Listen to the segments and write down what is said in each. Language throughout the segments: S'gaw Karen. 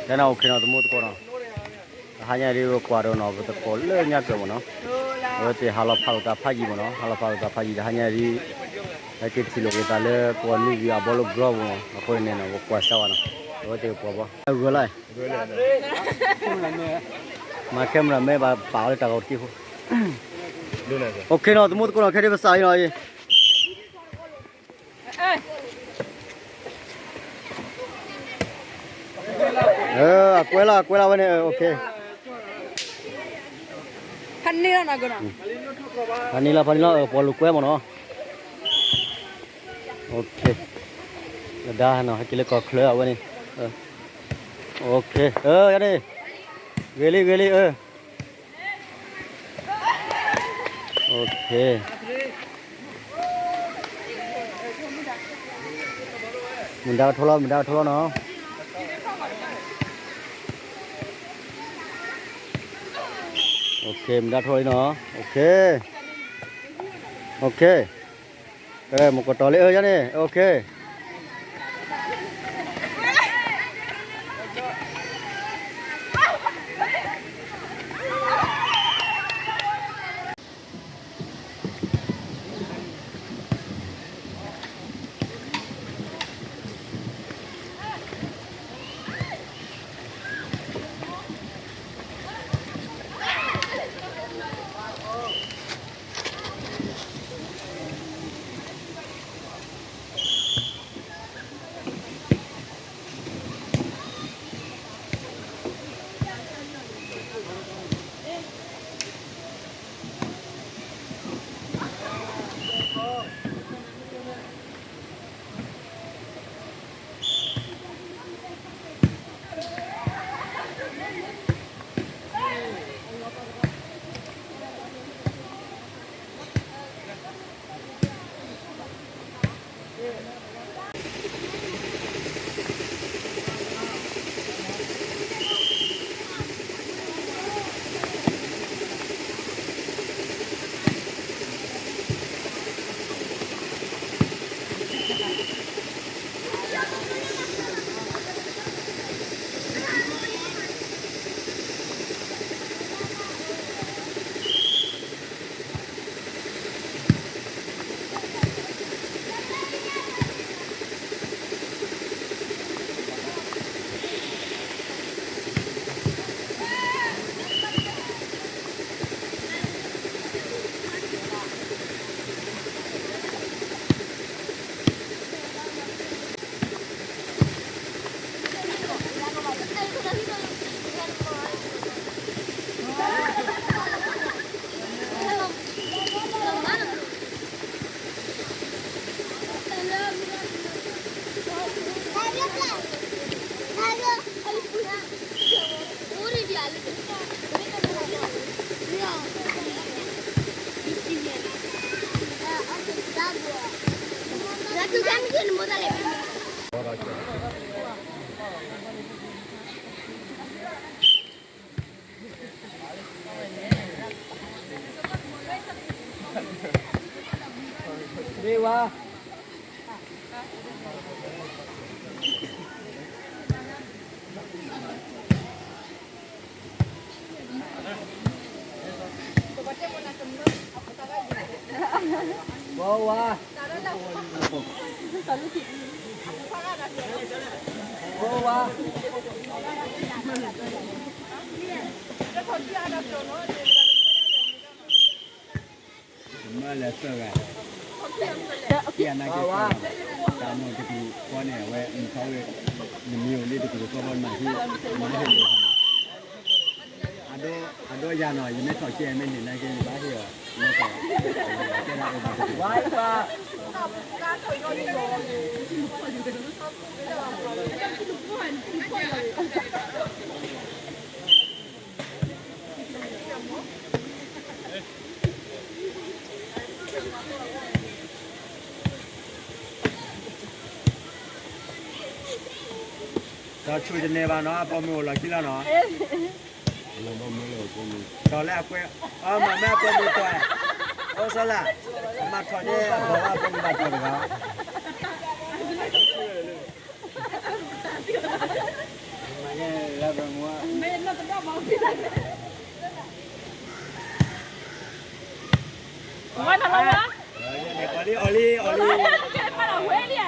တၢ်နၢ်အိၣ်ခ့နီၤ သမူသကိးနီၤ, တဟါညါဒ်ပကွၢ်ဒီးနီၤ ပသကိးလၢညါကၢၢ်မ့ၢ်နီၤ, အဝဲသ့ၣ်ဟးလီၤဖးလိာ်သးဖးယံာ်မ့ၢ်နီၤ, ဟးလီၤဖးလိာ်သးဖးယံာ် တဟါညါဒ် ဟဲက့ၤထံၣ်လိာ်က့ၤသးလၢပှၤနွံဂံၢ်အဘီလၢကရၢပူၤမ့ၢ်နီၤ, အဃိန့ၣ်နီၤ ပကွၢ်စၢၤဝဲနီၤ, အဝဲသ့ၣ်ပှၤဘီ အဂၢၢ်လီၤ, မၤ camera မ့ၢ်ဘၣ်ပာ်အီၤလၢတၢ်ဂီၤတက့ၢ်ဖိ, အိၣ်ခ့နီၤ သမူသကိးနီၤ ခဲဒ်ပစးလံနီၤ, အကွဲလီၤ အကွဲလီၤဝဲန့ၣ်, ဖးန့ၢ်လီၤ ဖးန့ၢ်လီၤ ပှၤလူၤကွဲမ့ၢ်နီၤ, လဒါနီၤ ဟဲက့ၤလၢကီၢ်ချၢအဝဲန့ၣ်, ယၤန့ၣ်, ဂ့ၤလံ ဂ့ၤလံ, မုၢ်ဒါကထိလီၤ မုၢ်ဒါကထိလီၤနီၤ, မုၢ်ဒါကထိလီၤနီၤ, မုၢ်ကီၢ်တီၤလံ ယၤန့ၣ်, မ့ၢ်လဲၤသၢဂၤ, တၢ်မိၣ်တကလုာ်ဃီန့ၣ် အဝဲမုၢ်ထီဝဲ, နမံၤအိၣ်လံတကလုာ်ဃီဘီနမၤဟံၣ်, မၤဟံၣ်လံ, အဒိယၤနီၤ ယမ့ၢ်ထီၣ်ကဲမ့ၢ်န့ၢ်နာ်က့ ယဘၣ်ဟ့ၣ်အီၤ, ကဲဒၣ်အိၣ်ဘၣ်တကလုာ် ဒီးဆူၣ်တန့ၢ်ဘၣ်နီၤ အပိာ်မုၣ်အိၣ်လီၢ်ခံလီၤနီၤ, တီၢ်လၢအကွဲ, အမၤမ့ၢ်အပိာ်မုၣ်တီၢ်, အိၣ်စီလၢ, မၤထီၣ်န့ၣ် အဘီဝဲအပိာ်မုၣ်ဘၣ်တီၢ်တဂၤ မၤန့ၣ် ဝဲနလီၤဝဲ, အီၤလံ အီၤလံ, မၤလီၤဝဲလံ,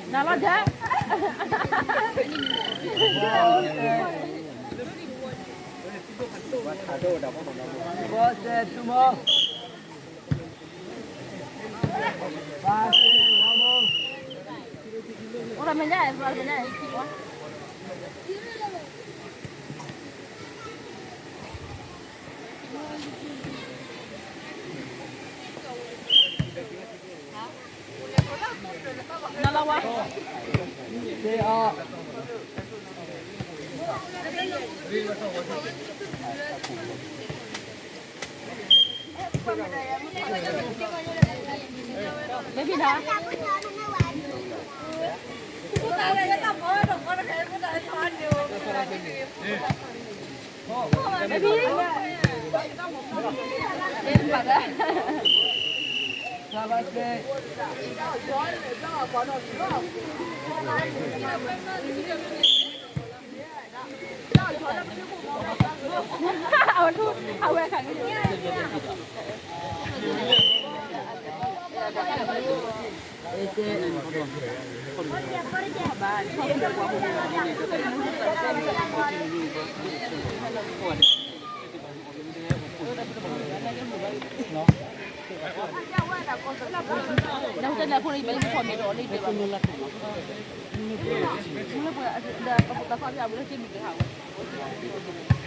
နၤလီၤဒၢး, ဘီစဲးထူမီ, ဘီစဲးဝါမီ, အိၣ်ဒီးမဲာ်ညါ, အိၣ်ဒီးမဲာ်ညါ, နၤလီၤဝဲ, မ့ၢ်ဖံးနၤ, baby, အဝဲခါန့ၣ်, နတလဲၤဖိန့ၣ် ယဘၣ်လၢဖိမ့ၢ်ဒီးလၢယတဲဘၣ်, မ့ၢ်လၢပှၤဒီးပှၤသးပှၢ်ပျၢ်ဝဲလၢက့မံၤကဟးဝဲ